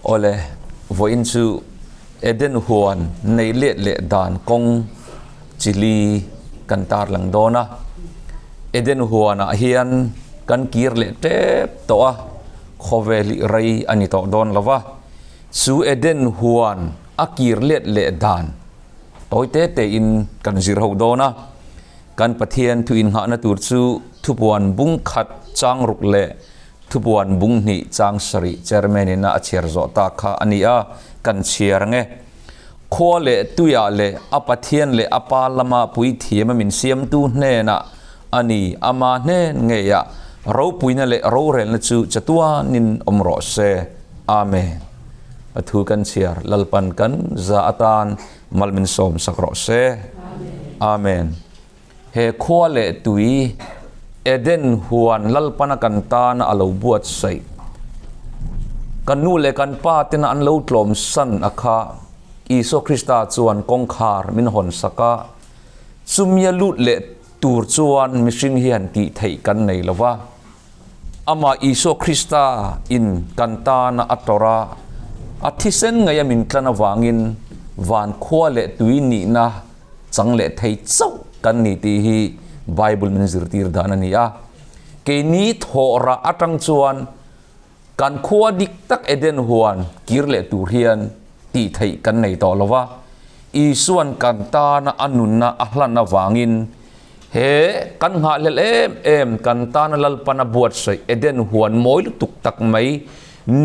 Awle, vawiin chu Eden huan nei let leh dan kawng chi li kan tarlang dawn a. Eden huanah hian kan kir leh tep tawh a, khawvel hi rei a ni tawh dawn lo va. Chu Eden huan a kir let leh dan tawi te tein kan zir ho dawn a. Kan Pathian thu innghahna tur chu thupuan bung khat chang ruk leh Thupuan bung hnih chang sarih chairman ina a chhiar zawh tak kha a ni a, kan chhiar ang e. Khua leh tuiah leh a Pathian leh a Pa lama puithiam a min siamtu hnenah a ni, ama hnen ngeiah ropuina leh rorelna chu chatuanin awm rawh se. Amen. A thu kan chhiar Lalpan kan za atan mal min sawm sak rawh se. Amen. He khua leh tui Eden huan Lalpana kan tana a lo buatsaih. Kan nu leh kan pa tena an lo tlawmsan a kha Isua Krista chuan kawngkhar min hawn sak a, chumia lut leh tur chuan mihring hian tih theih kan nei lo va. Amah Isua Krista in kan tana a tawrh a, a thisen ngaia min tlan avangin van khua leh tui nihna chang leh thei chauh kan ni tih hi Bible min zirtir dan a ni a. Keini thawhrah atang chuan kan khua dik tak Eden huan kir leh tur hian tih theih kan nei tawh lo va. Isuan kan tana a nunna a hlan avangin he kan nghahhlelh em em kan tana Lalpana buatsaih Eden huan mawi lutuk tak mai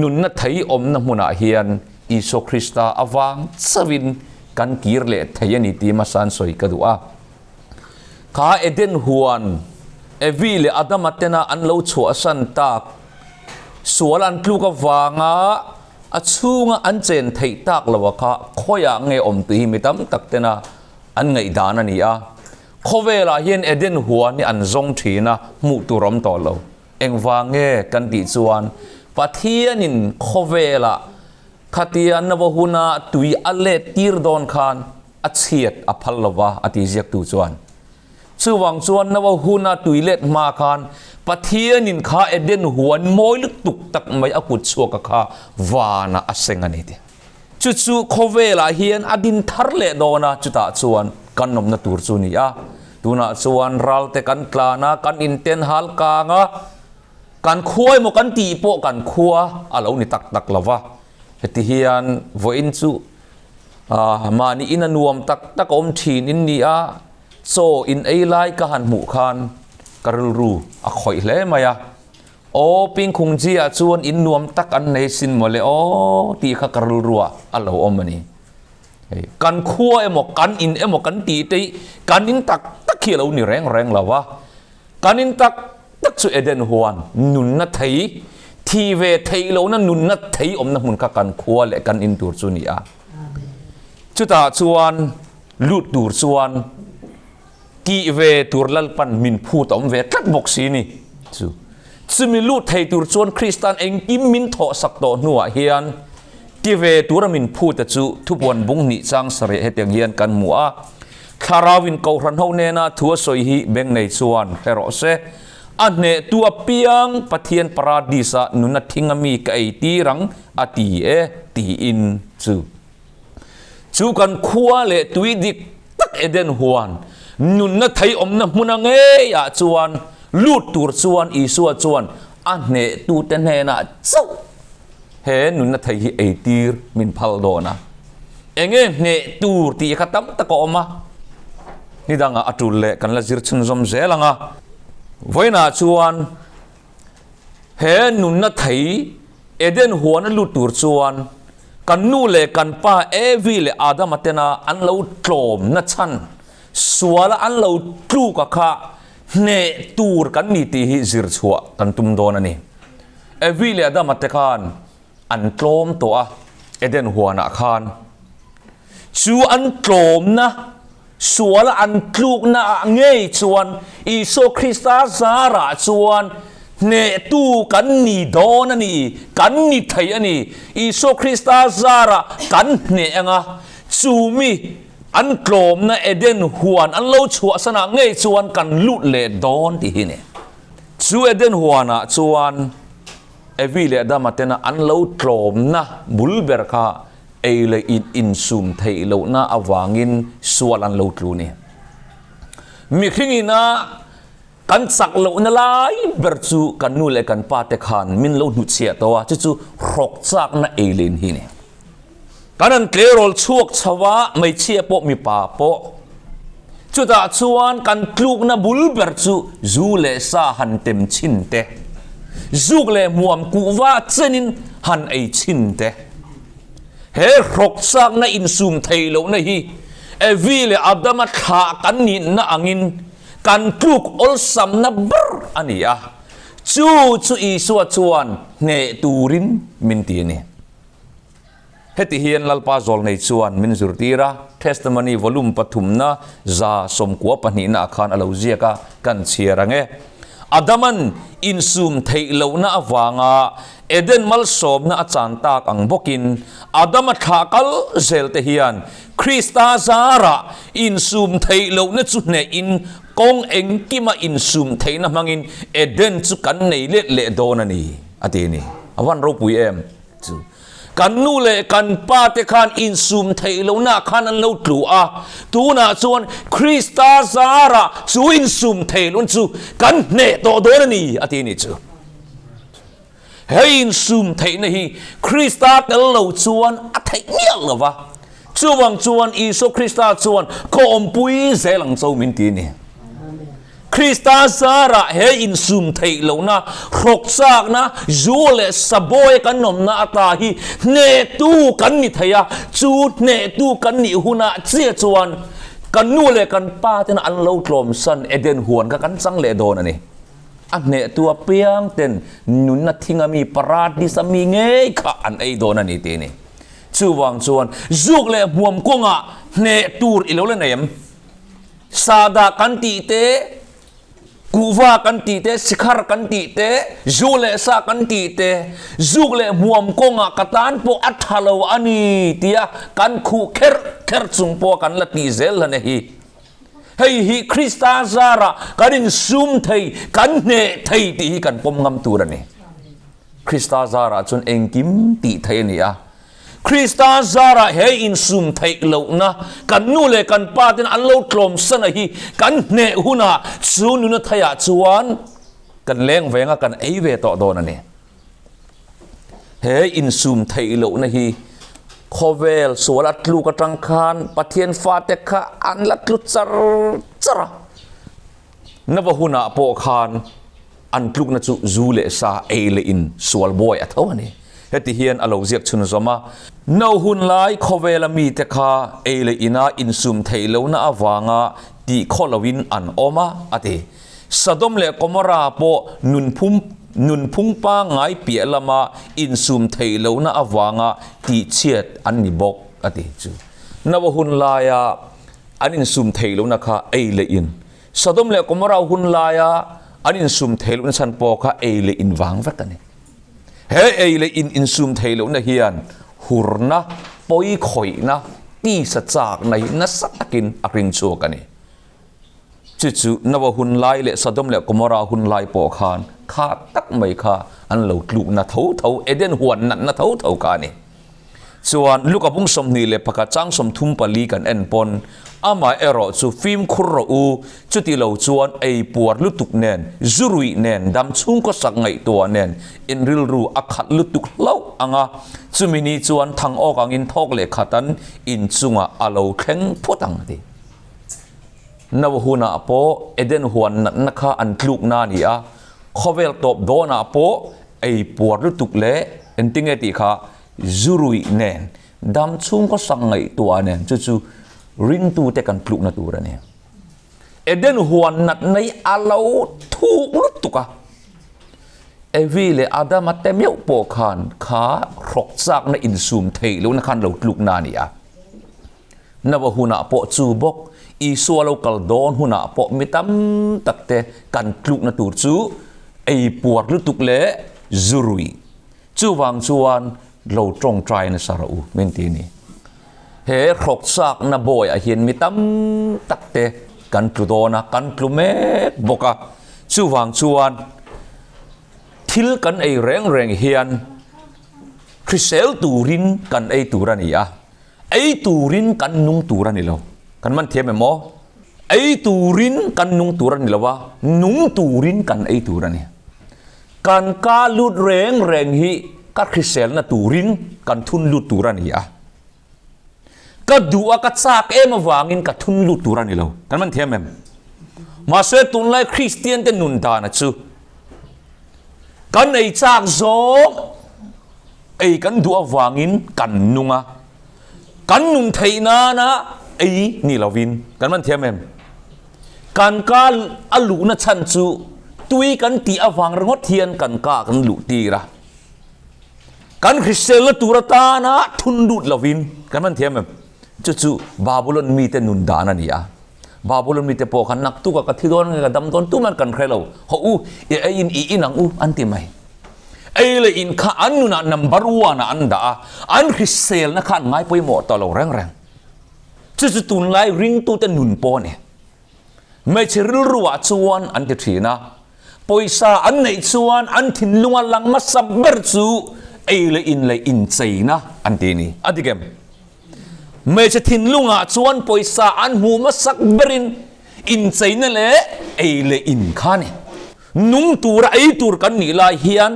nunna thei awmna hmunah hian Isua Krista avang chauhin kan kir leh thei a ni tih hmasa an sawi ka duh a. Kha Eden huan Evi leh Adama tena an lo chhuahsan tak sual an tluk avanga a chhunga an chen theih tak lo a kha khawiah nge awm tih hi mi tam tak tena an ngaihdan a ni a. Khawvelah hian Eden huan hi an zawng thin a, hmuh tur awm tawh lo. Engvang nge kan tih chuan Pathianin khawvelah Khatia nava huna tui a let tir dawn khan a chhiat a phal lo va, a ti ziaktu chuan. Chuvang chuan nava huna tui let hma khan Pathianin kha Eden huan mawi lutuk tak mai a kut chhuak a kha vanah a seng a ni ti. Chu chu khawvelah hian a din thar leh dawn a, chutah chuan kan nawmna tur chu ni a. Tunah chuan ralte kan tlan a, kan inten hal kang a, Kan khua emaw kan tih pawh kan khua a lo ni tak tak lo va, heti hian vawiin chu mahni in a nuam tak tak a awm thin in ni a, chaw in ei lai ka han hmuh khan ka rilru a khawih hle mai a, aw Pingkhung Ji-ah chuan in nuam tak an nei sin mawle aw tih kha ka rilruah a lo awm a ni. Kan khua emaw kan in emaw kan tih te hi kan in tak tak hi a lo ni reng reng lo va, Kan in tak tak chu Eden huan nunna thei, thi ve theih lohna nunna thei awmna hmun kha kan khua leh kan in tur chu ni a. Chutah chuan lut tur chuan tih ve tur Lalpan min phut a awm ve tlat bawk si ni chu. Chumi lut thei tur chuan Kristan engkim min thawhsak tawh hnuah hian ti ve tura min phut a chu thupuan bung hnih chang sarih hetiang hian kan hmu a. Thlarauin Kohhran ho nena thu a sawi hi beng nei chuan hre rawh se. A hnehtu apiang Pathian Paradis-ah nuna thing a mi ka ei tir ang a ti e tiin chu. Chu kan khua leh tui dik tak Eden huan nunna thei awmna hmuna ngeiah chuan lut tur chuan Isua chuan a hnehtute hnenah chauh he nunna thei hi ei tir min phal dawn a. Enge hneh tur tih kha tam tak a awm a, ni dangah a tul leh kan la zir chhunzawm zel ang a. Vawiinah chuan he nunna thei Eden huan a lut tur chuan kan nu leh kan pa Evi leh Adama tena an lo tlawmna chhan suala an lo tluk a kha hneh tur kan ni tih hi zir chhuah kan tum dawn a ni. Evi leh Adama te khan an tlawm tawh a, Eden huanah khan. Chu an tlawmna, suala an tlukna ah ngei chuan Isua Krista zarah chuan hnehtu kan ni dawn a ni, kan ni thei a ni. Isua Krista zarah kan hneh ang a, chu mi an tlawmna Eden huan an lo chhuahsanah ngei chuan kan lut leh dawn tih hi a ni. Chu Eden huanah chuan. Evi leh Adama tena an lo tlawmna bul ber kha ei leh in insum theih lohna avangin sual an lo tlu ni. Mihring ina kan chak lohna lai ber chu kan nu leh kan pa te khan min lo hnuchhiah tawh a, chu chu hrawk chakna ei leh in hi ni. Kan han tleirawl chhuak chho a, hmeichhia pawh mipa pawh. Chutah chuan kan tlukna bul ber chu zu leh sa han tem chhin te, zuk leh hmuam kuhva chenin han ei chhin te. He hrawk chakna insum thei lohna hi Evi leh Adama thlah kan nihna angin kan tluk awlsamna ber a ni a, chu chu Isua chuan hneh turin min ti a ni. Heti hian Lalpa Zawlnei chuan min zirtir a, Testimony Volume pathumna 98 ah khan a lo ziak a, kan chhiar ang e. Adaman insum theih lohna avanga Eden malsawmna a chan tak ang bawkin Adama thlah kal zel te hian Krista zarah insum theih lohna chu hnehin kawng engkima insum theihna hmangin Eden chu kan nei let leh dawn a ni, a ti a ni. A van ropui em? Chu kan nu leh kan pa te khan insum theih lohna khan an lo tlu a, tunah chuan Krista zarah chu insum theih lohna chu kan hneh tawh dawn a ni, a ti a ni chu. He insum theihna hi Krista tel lo chuan a theih miah lo va, chuvang chuan Isua Krista chuan ka awmpui zel ang cho min ti a ni. Krista zarah he insum theih lohna, hrawk chakna, zu leh sabawi kan awmna ata hi hnehtu kan ni thei a, chu hnehtu kan nih hunah chiah chuan kan nu leh kan pa tena an lo tlawmsan Eden huan kha kan chang leh dawn a ni. A hnehtu apiang ten nunna thinga mi paradis a mi ngei kha an ei dawn a ni tih a ni. Chuvang chuan zuk leh hmuam kawngah hneh tur i lo la nei em? Sahdah kan tih te, kuhva kan tih te, sikhar kan tih te, zu leh sa kan tih te, zuk leh hmuam kawngah ka tan pawh a tha lo a ni tia kan khuh kherh kherh chung pawha kan la tih zel hlane hi. Hei hi Krista zarah kan insum thei, kan hneh thei tih hi kan pawm ngam tur a ni. Krista zarah chuan engkim tih theih a ni a. Krista zarah he insum theih lohna kan nu leh kan pa ten an lo tlawmsan a hi kan hneh hunah chu nuna theiah chuan kan leng veng a, kan ei ve tawh dawn a ni. He insum theih lohna hi khawvel sual a tluk atang khan Pathian fate kha an la tlu char char a. Nava hunah pawh khan an tlukna chu zu leh sa ei leh in sual buai a tho a ni. Heti hian a lo ziak chhunzawm a, No hun lai khawvela mite kha ei leh ina insum theih lohna avanga tih khaw loin an awm a, a ti. Sodom leh Gomorrah pawh nunphum nunphung pangngai piah lama insum theih lohna avanga tihchhiat an ni bawk, a ti. Chu Nova hun laia an insum theih lohna kha ei leh in Sodom leh Gomorrah hun laia an insum theih lohna chhan pawh kha ei leh in vang vek a ni. He ei leh in insum theih lohna hian hurna, pawi khawihna, tisa chakna hi nasa takin a hring chhuak a ni. Chu chu Noah hun lai leh Sodom leh Gomorrah hun lai pawh khan kha tak mai kha an lo tlukna tho tho, Eden huan natna tho tho kha a ni. Chuan Luka bung 21 chang 34 kan en pawn, Amaherawh chu fimkhur rawh u, chuti lo chuan ei puar lutuk nen, zu ruih nen, dam chhungkaw sak ngaihtuah nen in rilru a khat lutuk hlauh ang a, chumi ni chuan thang awk angin thawk leh khatan in chungah a lo thleng phut ang a ti. Noah hunah pawh Eden huan natna kha an tlukna a ni a, khawvel tawp dawnah pawh ei puar lutuk leh engtinge tih kha zu ruih nen, dam chhungkaw sak ngaihtuah nen chu chu ringtute kan tlukna tur a ni. Eden huan natna hi a lo thuk lutuk a, Evi leh Adama te meuh pawh khan kha hrawk chakna insum theih lohna khan lo tlukna a ni a. Nava hunah pawh chu bawk, Isua lo kal dawn hunah pawh mi tam tak te kan tlukna tur chu ei puar lutuk leh zu ruih. Chuvang chuan lo tawngtai nasa rawh u, min ti a ni. He hrawk chakna bawiah hian mi tam tak te kan tlu dawn a, kan tlu mek bawk a. Chuvang chuan. Thil kan ei reng reng hian hrisel turin kan ei tur a ni a, ei turin kan nung tur a ni lo. Kan man thiam em aw? Ei turin kan nung tur a ni lo a, nung turin kan ei tur a ni. Kan ka lut reng reng hi ka hriselna turin kan thun lut tur a ni a. Ka duh a, ka chak em avangin ka thun lut tur a ni lo. Kan man thiam em? Mahse tunlai Kristian te nun dana chu kan ei chak zawng ei kan duh avangin kan nung a, kan nun theih nana ei ni lovin. Kan man thiam em? Kan ka a luhna chhan chu tui kan tih avang ringawt hian kan ka kan luh tir a. Kan hriselna tur atana thun lut lovin kan man thiam em? Chu chu Babulon mite nun dan a ni a. Babulon mite pawh khan naktuk a ka thi dawn nge ka dam dawn tuman kan hre lo. Hawh u, i ei in i in ang u an ti mai. Ei leh in kha an nunah number one ah an dah a, an hriselna kha an ngai pawimawh tawh lo reng reng. Chu chu tunlai ringtute nun pawh a ni. Hmeichhe rilruah chuan an ti thin a, pawisa an neih chuan an thinlunga lang hmasa ber chu ei leh in leh incheina an ti a ni. A dik em? Hmeichhe thinlungah chuan pawisa an hmuh hmasak berin incheina leh ei leh in kha a ni. Nung tura ei tur kan nih lai hian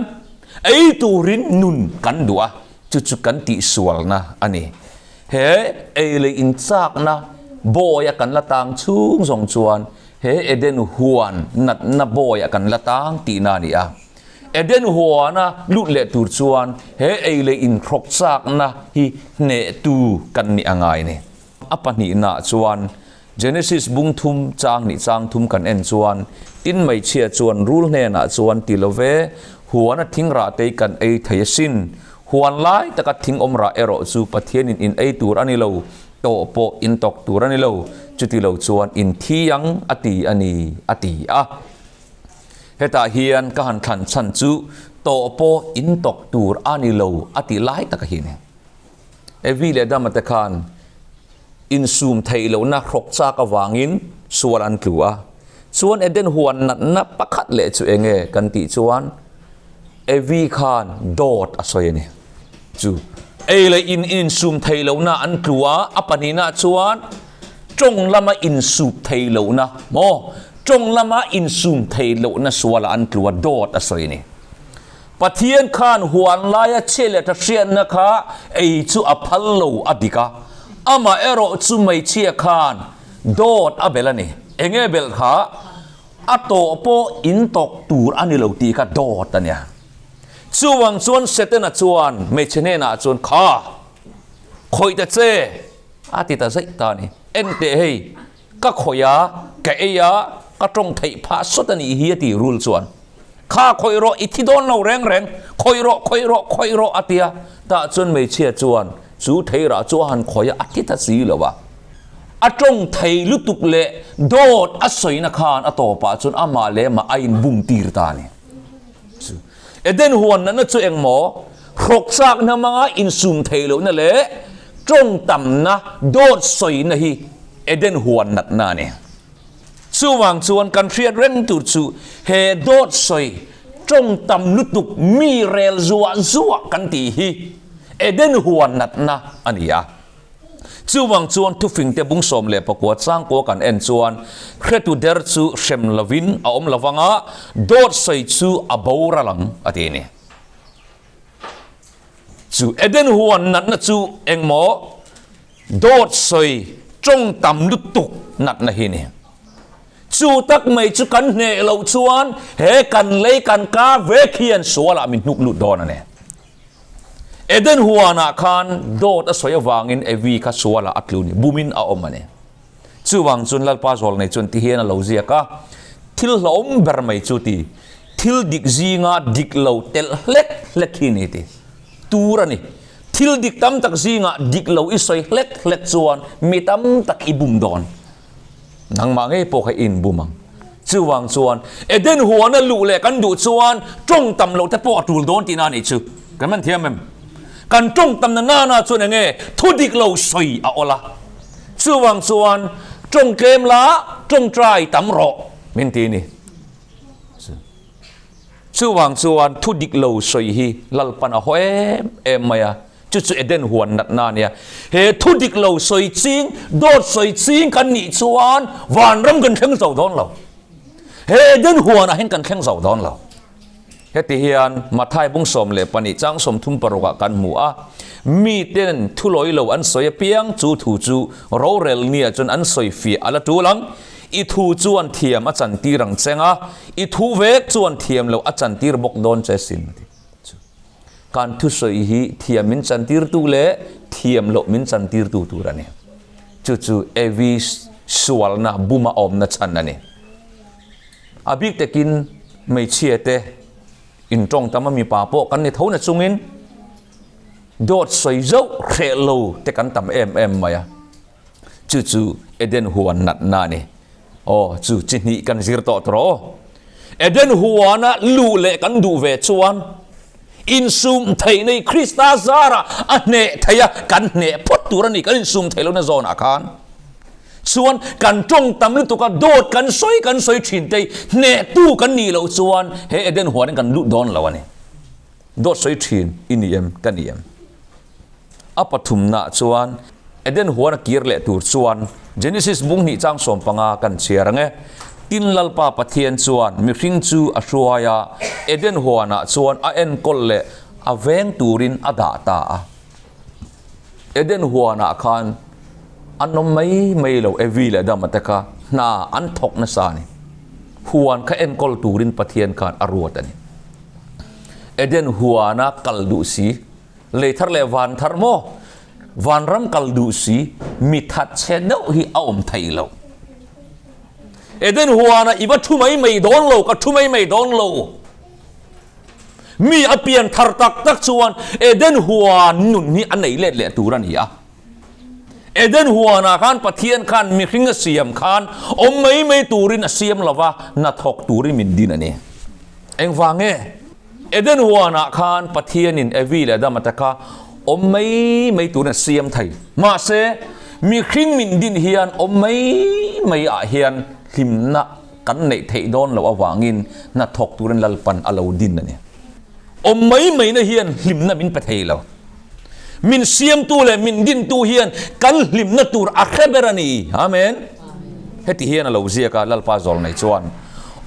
ei turin nun kan duh a, chu chu kan tihsualna a ni. He ei leh in chakna bawia kan la tang chhung zawng chuan he Eden huan natna bawia kan la tang tihna a ni a. Eden huana lut leh tur chuan he ei leh in hrawk chakna hi hnehtu kan nih a ngai ni. A pahnihnaah chuan Genesis bung thum chang nih chang thum kan en chuan tin hmeichhia chuan rul hnenah chuan ti lo ve, huana thing rah te hi kan ei thei asin. Huan lai taka thing awm rah erawh chu Pathianin in ei tur a ni lo, tawh pawh in tawk tur a ni lo, chuti lo chuan in thi ang a ti a ni, a ti a. Hetah hian ka han thlan chhan chu tawh pawh in tawk tur a ni lo a ti lai taka hi a ni. Evi leh Adama te khan insum theih lohna hrawk chak avangin sual an tlu a. Chuan Eden huan natna pakhat leh chu eng nge kan tih chuan Evi khan dawt a sawi a ni. Chu ei leh in insum theih lohna an tlu a, a pahnihna chuan tawng lama insup theih lohna maw tawng lama insum theih lohna sualah an tlu a, dawt a sawi a ni. Pathian khan huan laia chhe leh tha hriatna kha ei chu a phal lo a dik a, amah erawh chu hmeichhia khan dawt a belh a ni. Enge belh kha? A tawh pawh in tawk tur a ni lo tih kha dawt a nia. Chuvang chuan Setana chuan hmeichhe hnenah chuan kha khawih ta che a ti ta zaih ta a ni. Enteh hei, Ka khawih a, ka ei a, ka tawng theih phah sawt a nih hi a ti rul chuan. Kha khawih rawh, i thi dawn lo reng reng, khawih rawh, khawih rawh, khawih rawh a ti a. Tah chuan hmeichhia chuan chu theirah chu a han khawih a, a thi ta si lo a. A tawng thei lutuk leh dawt a sawina khan a tawpah chuan amah leh amah a inbum tir ta a ni. Chu Eden huan natna chu engmaw hrawk chakna hmanga insum theih lohna leh tawng tamna dawt sawina hi Eden huan natna a ni. Chuvang chuan kan hriat reng tur chu he dawt sawi tawng tam lutuk mi rel zuah zuah kan tih hi Eden huan natna a ni a. Chuvang chuan thufingte bung 19 changkua kan en chuan hretu der chu hrem lovin a awm lo vang a, dawt sawi chu a boral ang a ti a ni. Chu Eden huan natna chu engmaw dawt sawi tawng tam lutuk natna hi a ni. Chu tak mai chu kan hneh loh chuan he kan lei kan ka vek hian sualah min hnuk lut dawn a ni. Eden huanah khan dawt a sawi avangin Evi kha sualah a tlu ni, bumin a awm a ni. Chuvang chuan Lalpa zawl nei chuan ti hian a lo ziak a, Thil hlauhawm ber mai chu ti, thil dik zinga dik lo telh hlek hlek hi ni ti tur a ni. Thil dik tam tak zingah dik lo i sawi hlek hlek chuan mi tam tak i bum dawn. Nangmah ngei pawh kha i inbum ang. Chuvang chuan Eden huana luh leh kan duh chuan tawng tam loh te pawh a tul dawn tihna a nih chu. Kan man thiam em? Kan tawng tam na nana chuan eng nge thu dik lo sawi a awl a. Chuvang chuan tawng tlem la, tawngtai tam rawh min ti a ni. Chuvang chuan thu dik lo sawi hi Lalpan a haw em em mai a, chu chu Eden huan natna a nia. He thu dik lo sawi ching, dawt sawi ching kan nih chuan vanram kan thleng zo dawn lo. He Eden huanah hian kan thleng zo dawn lo. Heti hian Mathai bung 12 chang 36 ah kan hmu a, Miten thu lawi lo an sawi apiang chu thu chu rorel nia chuan an sawi fiah a la tul ang. I thu chuan thiam a chantir ang cheng a, i thu vek chuan thiam loh a chantir bawk dawn che sin a ti. Chu kan thusawi hi thiam min chantirtu leh thiam loh min chantirtu tur a ni. Chu chu Evi sualna buma awmna chhan a ni. A bik takin hmeichhia te intawng tam a mipa pawh kan ni tho na chungin dawt sawi zauh hreh lo te kan tam em em mai a. Chu chu Eden huan natna a ni. Aw, chu chi hnih kan zir tawh tawh aw. Eden huana luh leh kan duh ve chuan insum theih nei Krista zara a hneh theih a, kan hneh phawt tur a ni, kan insum theih lohna zawnah khan. Chuan kan tawng tam lutuk a, dawt kan sawi kan sawi thin te hnehtu kan nih loh chuan he Eden huanin kan lut dawn lo a ni. Dawt sawi thin i ni em? Ka ni em? A pathumnaah chuan Eden huan a kir leh tur chuan Genesis bung hnih chang 15 kan chhiar ang e. Tin Lalpa Pathian chuan mihring chu a hruai a, Eden huanah chuan a enkawl leh a veng turin a dah ta a. Eden huanah khan an awm mai mai lo, Evi leh Adama te kha hna an thawk nasa a ni. Huan kha enkawl turin Pathian khan a ruat a ni. Eden huana kal duh si, lei thar leh van thar maw? Vanram kal duh si, mi that chhe deuh hi a awm thei lo. Eden huana i va thu mai mai dawn lo, ka thu mai mai dawn lo. Mi a pian thar tak tak chuan Eden huan nun hi a nei let leh tur a ni a. Eden huanah khan Pathian khan mihring a siam khan awm mai mai turin a siam lo va, hnathawk turin min din a ni. Engvang nge? Eden huanah khan Pathianin Evi leh Adama te kha awm mai mai turin a siam thei. Mahse, mihring min din hian awm mai mai ah hian hlimna kan neih theih dawn loh avangin hnathawk turin Lalpan a lo din a ni. Awm mai maina hian hlimna min pe thei lo. Min siamtu leh min dintu hian kan hlimna tur a hre ber a ni. Amen. Heti hian a lo ziak a, Lalpa zawl nei chuan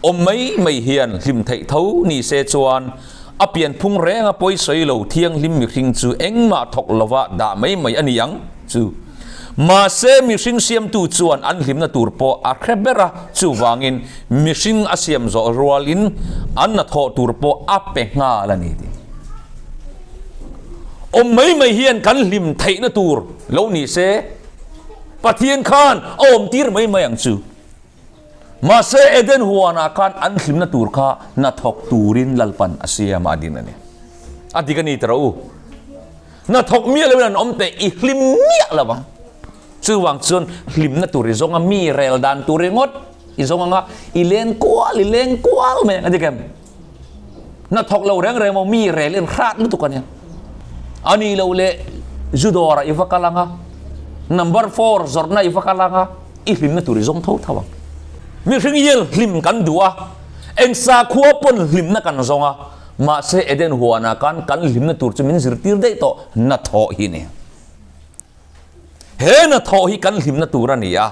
awm mai mai hian hlim theih tho ni se chuan a pianphung renga pawisawi lo thianghlim mihring chu engmah thawk lova dah mai mai a ni ang chu. Mahse, mihring siamtu chuan an hlimna tur pawh a hre ber a, chuvangin mihring a siam zawh rualin an hnathawh tur pawh a pe nghal a ni tih. Awm mai mai hian kan hlim theihna tur lo ni se, Pathian khan a awmtir mai mai ang chu. Mahse, Eden huanah khan an hlimna tur kha hnathawk turin Lalpan a siam a, a din a ni. A dik a ni tawh u. Hnathawk miah loin an awm teh i hlim miah lo ang. Chuvang chuan hlimna tur i zawng a, mi rel dan tur ringawt i zawng ang a, i leng kual, i leng kual mai ang a dik em? Hnathawk lo reng reng maw mi rel in hrat lutuk a nia. A nih loh leh zu dawrah i va kal ang a, number four zawrhna i va kal ang a, i hlimna tur i zawng tho tho ang. Mihring hian hlim kan duh a, eng sakhua pawn hlimna kan zawng a, Mahse Eden huanah khan kan hlimna tur chu min zirtir daih tawh, hnathawh hi ni. He hnathawh hi kan hlimna tur a ni a.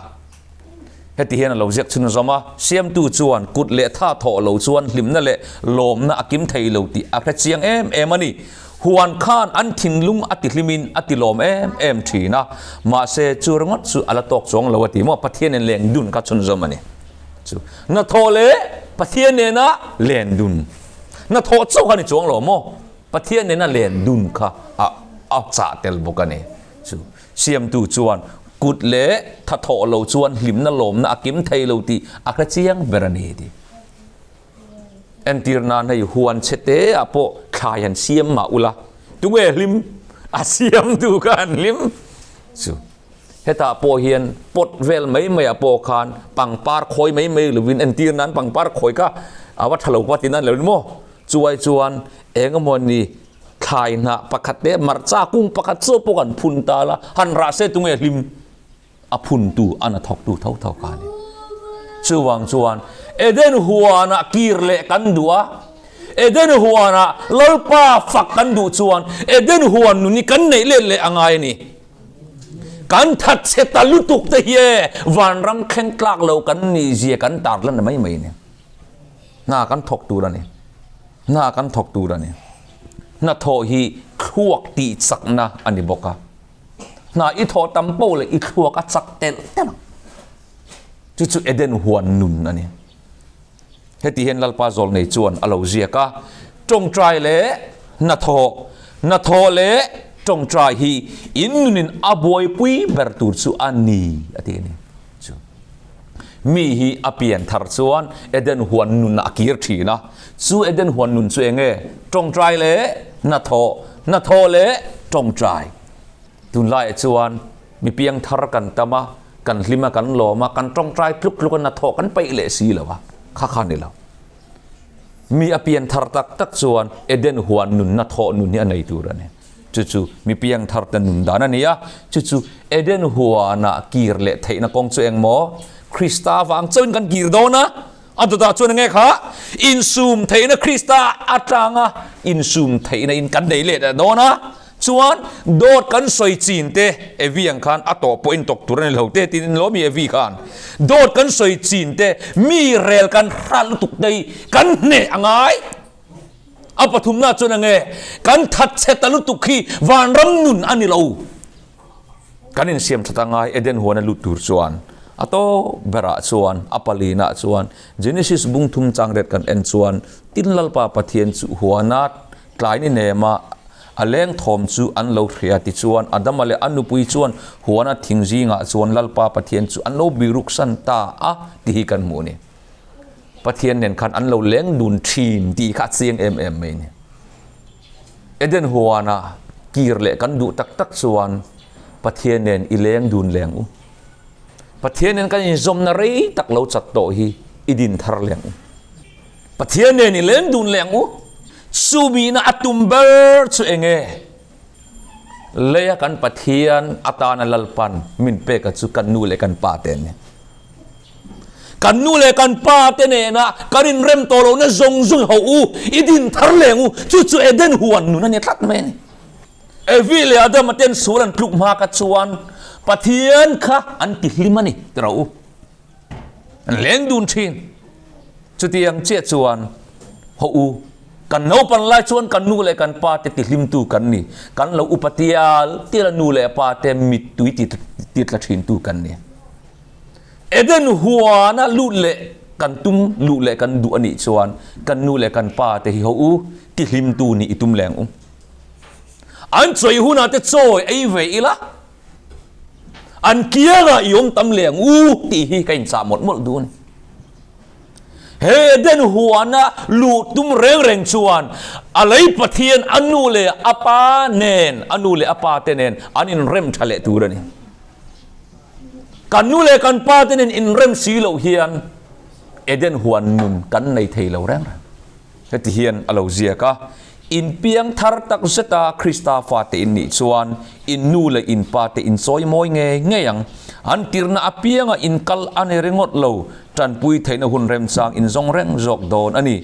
Heti hian a lo ziak chhun zawm a, Siamtu chuan kut leh tha thawh lo chuan hlimna leh lawmna a kim thei lo tih a hre chiang em em a ni. Huan khan an thinlung a tihlimin a tilawm em em thin a, mahse chu ringawt chu a la tawk chuang lo a ti maw? Pathian in leng dun kha chhun zawm a ni. Chu hnathawh leh Pathian nena len dun. Hnathawh chauh kha ni chuang lo maw? Pathian nena len dun kha a a chah tel bawk a ni. Chu Siamtu chuan kut leh thathawh lo chuan hlimna lawmna a kim thei lo tih a hre chiang ber a ni tih. Entir nan hei huan chhe te ah pawh thlai han siam mah ula tunge hlim? A siamtu kha an hlim. Chu Hetah pawh hian pot vel mai maiah pawh khan pangpar khawi mai mai lovin entir nan pangpar khawi kha a va tha lo va ti nan lo maw? Chuai chuan eng emaw ni thlai hnah pakhat te marcha kung pakhat chu pawh kan phun ta la, han rah se tunge hlim a phuntu a na thawktu tho tho kha a ni. Chuvang chuan Eden huanah kir leh kan duh a. Eden huanah Lalpa fak kan duh chuan Eden huan nun hi kan neih let leh a ngai a ni. Kan thatchhe ta lutuk te hi e vanram thleng tlak lo kan nih zia kan tar lan mai mai a ni. Hna kan thawk tur a ni. Hna kan thawk tur a ni. Hnathawh hi thluak tih chakna a ni bawk a. Hna i thawh tam poh leh i thluak a chak telh telh ang. Chu chu Eden huan nun a ni. Heti hian Lalpa Zawlnei chuan a lo ziak a, Tawngtai leh hnathawh, hnathawh leh tawngtai hi in nunin a buaipui ber tur chu a ni, a ti a ni. Chu mi hi a pian thar chuan Eden huan nunah a kir thin a. Chu Eden huan nun chu eng nge? Tawngtai leh hnathawh, hnathawh leh tawngtai. Tunlaiah chuan mi piang thar kan tam a, kan hlim a, kan lawm a, kan tawngtai tluk tluk a, hnathawh kan peih leh si lo a, kha kha ni lo. Mi a pian thar tak tak chuan Eden huan nun hnathawh nun hi a nei tur a ni. Chu chu mi piang thar te nun dan a ni a, chu chu Eden huanah kir leh theihna kawng chu eng maw? Krista vang chauhin kan kir dawn a, a dawtah chuan enge kha? Insum theihna Krista atanga insum theihna in kan nei leh dawn a, Chuan dawt kan sawi chin te Evi ang khan a tawh pawhin tawk tur a ni lo te tiin in lawm i Evi khan dawt kan sawi chin te mi rel kan hral lutuk te hi kan hneh a ngai. A pathumna chuan enge kan that chhe ta lutuk hi vanram nun a ni lo. Kan insiam that a ngai Eden huan a lut tur chuan a tawp berah chuan a palinah chuan Genesis bung thum chang ret kan en chuan tin Lalpa Pathian chu huana Tlai ni nema a leng thawm chu an lo hria tichuan Adama leh a nupui chuan huana thing zingah chuan Lalpa Pathian chu an lo biruksan ta a tih hi kan hmuh a ni. Pathian nen khan an lo leng dun thin tih kha a chiang em em mai a ni. Eden huana kir leh kan duh tak tak chuan Pathian nen i leng dun leng u. Pathian nen kan inzawmna rei tak lo chat tawh hi i din thar leng u. Pathian nen i leng dun leh ang u. Chumihna a tum ber chu eng nge? Leia kan Pathian atana Lalpan min peka chu kan nu leh kan pa te an ni. Kan nu leh kan pa te nena kan inrem tawh lohna zawng zawng ho u, i din thar leh ang u. Chu chu Eden huan nun a ni tlat mai a ni. Evi leh Adama ten sual an tluk hma kha chuan Pathian kha an tihlim a ni ti rawh u. An leng dun thin. Chutiang chiah chuan haw u, kan naupan lai chuan kan nu leh kan pa te tihlimtu kan ni. Kan lo upa tial tial a nu leh pa te mittui ti tla thintu kan ni. Eden huana lut leh kan tum luh leh kan duh a nih chuan kan nu leh kan pa te hi haw u, tihlimtu nih i tum leng u. An chawi hunah te chawi ei ve ila. An kiangah i awm tam leh ang u tih hi ka inchah mawlh mawlh duh a ni. He Eden huana luh tum reng reng chuan a lei Pathian a nu leh a pa nen, a nu leh a pa te nen an inrem tha leh tur a ni. Kan nu leh kan pa te nen inrem si loh hian Eden huan nun kan nei thei lo reng reng. Heti hian a lo ziak a, In piang thar tak zeta Krista fate in nih chuan in nu leh in pate in chawi mawi ngei ngei ang. An tirna apianga in kal a ni ringawt lo, tanpui theihna hun remchang in zawng reng zawk dawn a ni.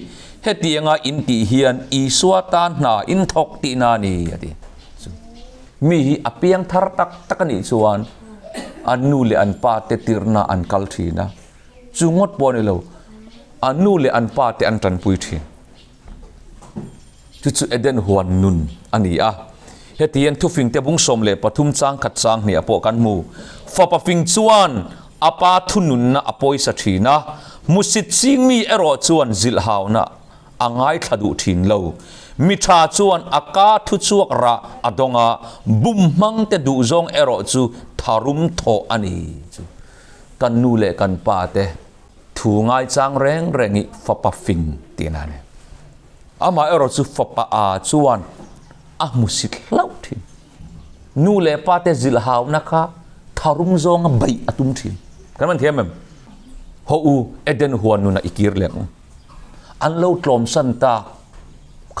Hetianga in tih hian Isua tan hna in thawk tihna a ni, a ti. Chu mi hi a piang thar tak tak a nih chuan an nu leh an pate tirna an kal thin a. Chu ngawt pawh a ni lo, an nu leh an pa te an tanpui thin. Chu chu Eden huan nun a ni a. Heti hian thufingte bung 13 chang khat chang hniah pawh kan hmu. Fapa fing chuan a pa thununna a pawisa thin a, hmusit ching mi erawh chuan zilhhauna a ngaithla duh thin lo. Mi tha chuan a ka thuchhuak rah a dawng a, bum hmangte duhzawng erawh chu tharum thawh a ni. Chu Kan nu leh kan pa te thu ngaichang reng reng i fapa fing tihna a ni. Amaherawh chu fapa a chuan a hmusit hlauh thin. Nu leh pa te zilhhauna kha tharum zawnga beih a tum thin. Kan man thiam em? Haw u, Eden huan nunah i kir leh ang u. An lo tlawmsan tak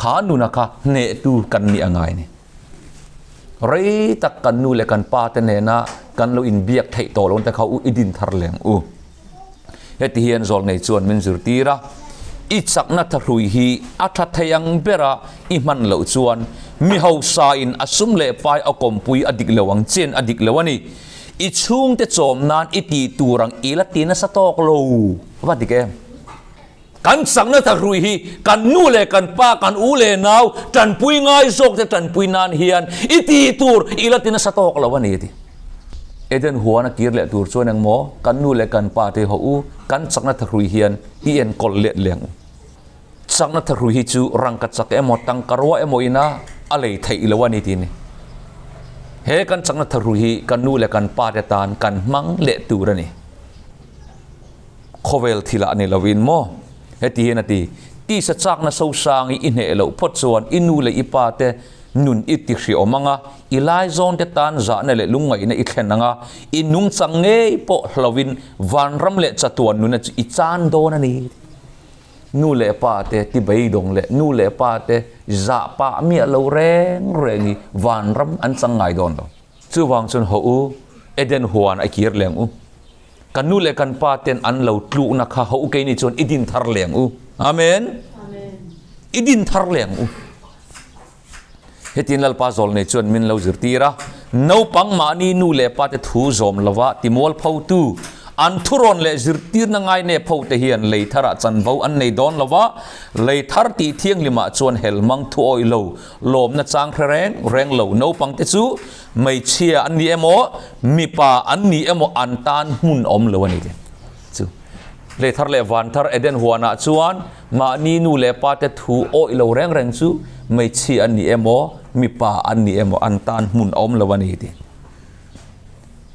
kha nuna kha hnehtu kan nih a ngai a ni. Rei tak kan nu leh kan pa te nena kan lo inbiak theih tawh loh te kha u i din thar leng u. Heti hian Zawlnei chuan min zirtir a. I chakna thahrui hi a tha thei ang bera i hman loh chuan mi hausa in a sum leh pai a kawmpui a dik lo ang chen a dik lo a ni. I chhungte chawm nan i tih tur ang i la ti nasa tawk lo va dik em? Kan chakna thahrui hi kan nu leh kan pa, kan u leh nau tanpui ngai zawk te tanpui nan hian i tih tur i la ti nasa tawk lo a ni a ti. Eden huan a kir leh tur chuan engmaw kan nu leh kan pa te haw u, kan chakna thahrui hian i enkawl let leh ang u. Chakna thahrui hi chu rangka chak emaw tangka rua emaw ina a lei theih lo a ni tih a ni. He kan chakna thahrui hi kan nu leh kan pa te tan kan hmang leh tur a ni. Khawvel thil ah ni lovin maw? Heti hian a ti, Tisa chakna sosang i i hneh loh phawt chuan i nu leh i pa te nun i ti hriawm ang a, i laizawn te tan zahna leh lungngaihna i thlen ang a, i nungchang ngei pawh hloin vanram leh chatuan nuna chu i chan dawn a ni. Nu leh pa te ti beidawng leh nu leh pa te zah pah miah lo reng reng hi vanram an chang ngai dawn lo. Chuvang chuan haw u, Eden huan a kir leng u. Kan nu leh kan pa ten an lo tlukna kha ho keini chuan i din thar leng u. Amen. I din thar leng u. Hetin Lalpa zawl nei chuan min lo zirtir a, naupang mahni nu leh pa te thu zawm lova timual pho tu, an thurawn leh zirtirna ngai nep ho te hian lei tharah chanvo an nei dawn lova, lei thar tih thianghlimah chuan helmang thu awih lo, lawmna chang hre reng reng lo naupang te chu Hmeichhia an ni emaw, mipa an ni emaw an tan hmun awm lo a ni tih chu. Lei thar leh van thar Eden huanah chuan mahni nu leh pa te thu awih lo reng reng chu hmeichhia an ni emaw, mipa an ni emaw an tan hmun awm lo a ni tih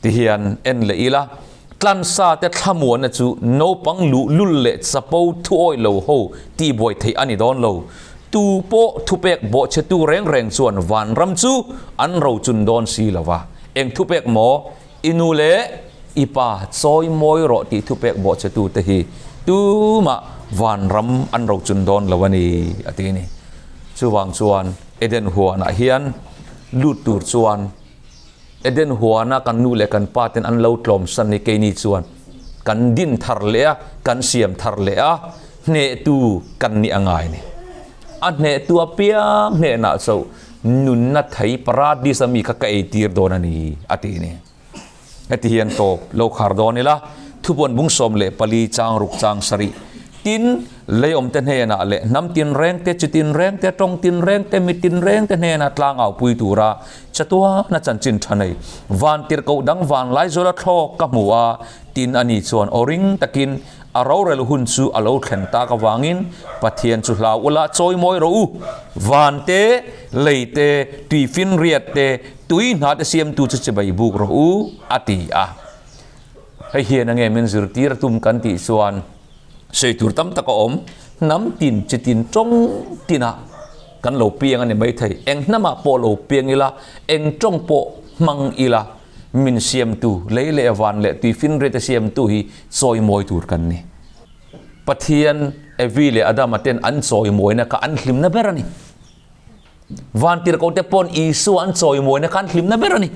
ti hian en leh ila. Tlansa te thlamuanna chu naupang luhlul leh chapo thuawih lo ho tihbuai theih a ni dawn lo. Tu pawh thupek bawhchhetu reng reng chuan vanram chu an rochun dawn si lo va. Eng thupek maw? I nu leh i pa chawi mawi rawh tih thupek bawhchhetu te hi tumah vanram an rochun dawn lo a ni, a ti a ni. Chuvang chuan Eden huanah hian lut tur chuan Eden huana kan nu leh kan pa ten an lo tlawmsan hi keini chuan kan din thar leh a, kan siam thar leh a, hnehtu kan nih a ngai a ni. A hnehtu apiang hnenah chauh nunna thei paradis a mi kha ka eitir dawn a ni a ti a ni. Heti hian tawp lo khar dawn ila, thupuan bung 14 chang ruk chang sarih tin leiawmte hnenah leh hnam tinreng te, chi tinreng te, tawng tinreng te, mi tinreng te hnena tlangau pui tura Chatuana chanchin tha nei vantirhkoh dang vanlai zawla thlawk ka hmu a, tin ani chuan aw ring takin a rorel hun chu a lo thlen tak avangin Pathian chu hlau ula chawimawi rawh u, van te, lei te, tuifinriat te, tui hna te siamtu chu chibai buk rawh u, a ti a. Hei hian enge min zirtir tum kan tih chuan sawi tur tam tak a awm, hnam tin chi tin tawng tinah kan lo piang a ni maithei, eng hnamah pawh lo piang ila, eng tawng pawh hmang ila, min siamtu, lei leh van leh tuifinriat a siamtu hi chawimawi tur kan ni. Pathian, Evi leh Adama ten an chawimawina kha an hlimna ber a ni. Vantirhkohte pawn Isua an chawimawina kha an hlimna ber a ni.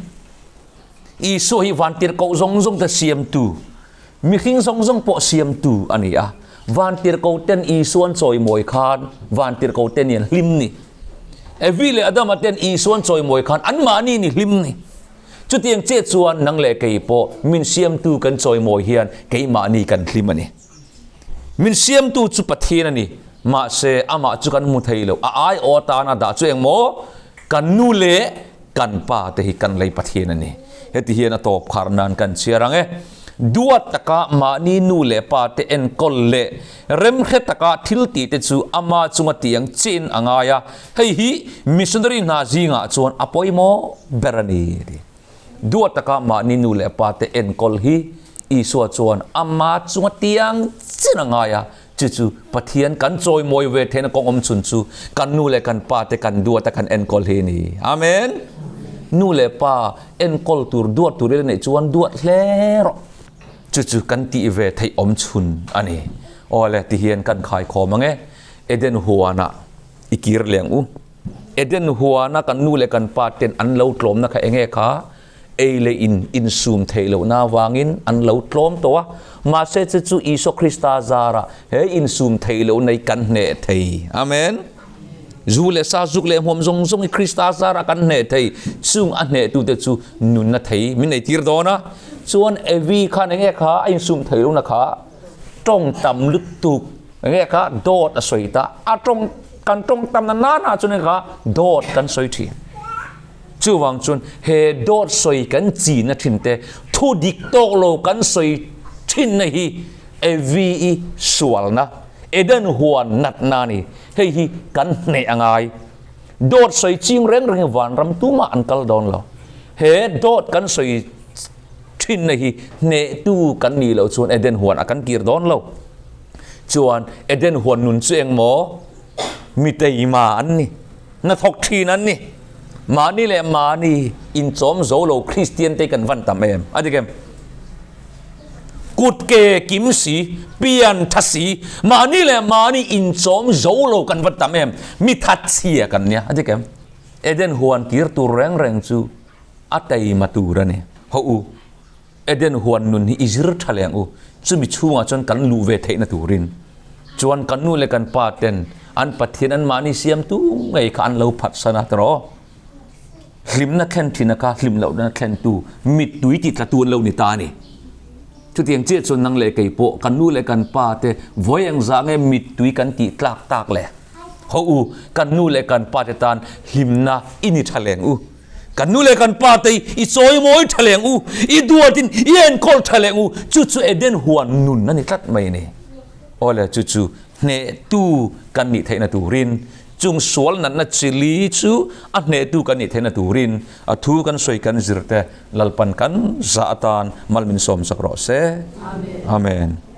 Isua hi vantirhkoh zawng zawng te siamtu, mihring zawng zawng pawh siamtu a ni a. Vantirhkohten Isua an chawimawi khan vantirhkohte ni an hlim ni. Evi leh Adama ten Isua an chawimawi khan anmahni ni hlim ni. Chutiang che chuan nang leh kei pawh min siamtu kan chawimawi hian keimahni kan hlim a ni. Min siamtu chu Pathian a ni, mahse amah chu kan hmu thei lo. A aiawh atana dah chu engmaw? Kan nu leh kan pa te hi kan lei Pathian a ni. Heti hian a tawp khar nan kan chhiar ang e. Duat taka mahni nu leh pa te enkawl leh remhre taka thil tih te chu ama chunga tiang chiin a ngai a, hei hi missionary hna zingah chuan a pawimawh ber a ni. Duat taka mahni nu leh pa te enkawl hi Isua chuan ama chunga tiang chin a ngai a, chu chu Pathian kan chawimawi ve theihna kawng awm chhun chu kan nu leh kan pa te kan duat a kan enkawl hi a ni. Amen. Nu leh pa enkawl tur duat tur ila neih chuan duat hle rawh. Chu chu kan tih ve theih awm chhun a ni. Awle tihian kan khaikhawm ang e. Eden huanah i kir leng u. Eden huana kan nu leh kan pa ten an lo tlawmna kha enge kha? Ei leh in insum theih lohna avangin an lo tlawm tawh a, mahse chu chu Isua Krista zarah he insum theih lohna hi kan hneh thei. Amen. Zu leh sa zuk leh hmuam zawng zawng hi Krista zarah kan hneh thei. Chung a hnehtute chu nunna thei min nei tir dawn a. Chuan Evi khan enge kha a insum theih lohna kha tawng tam lutuk enge kha dawt a sawi ta. A tawng kan tawng tamna nana chuan enge kha dawt kan sawi thin. Chuvang chuan he dawt sawi kan china thin te, thu dik tawk lo kan sawi thinna hi Evi-i sualna, Eden huan natna a ni. Hei hi kan hneh a ngai. Dawt sawi ching reng reng hi vanram tumah an kal dawn lo. He dawt kan sawi thinna hi hnehtu kan nih loh chuan Eden huan a kan kir dawn lo. Chuan Eden huan nun chu eng maw? Mi teima an ni. Hnathawk thin an ni. Mahni leh mahni inchawm zo lo Kristian te kan van tam em? A dik em? Kut ke kim si, pian tha si, mahni leh mahni inchawm zo lo kan van tam em? Mi thatchhia kan nia. A dik em? Eden huan kir tur reng reng chu a teima tur a ni. Hawh u. Eden huan nun hi i zir tha leng u, chumi chhungah chuan kan luh ve theihna turin. Chuan kan nu leh kan pa ten an Pathian anmahni siamtu ngei kha an lo phatsan a tiraw? Hlimna thlen thin a kha hlim lohna thlentu mittui tih tlatu an lo ni ta a ni. Chutiang chiah chuan nang leh kei pawh kan nu leh kan pa te vawi engzah nge mittui kan tih tlak tak le? Haw u, kan nu leh kan pa te tan hlimna i ni tha leng u. Kan nu leh kan pa te i chawimawi tha leng u, i duatin i enkawl tha leng u, chu chu Eden huan nun a ni tlat mai a ni. Awle, chu chu hnehtu kan nih theihna turin, chung sual natna chili chu a hnehtu kan nih theihna turin a thu kan sawi kan zir te Lalpan kan zah atan mal min sawm sak rawh se. Amen.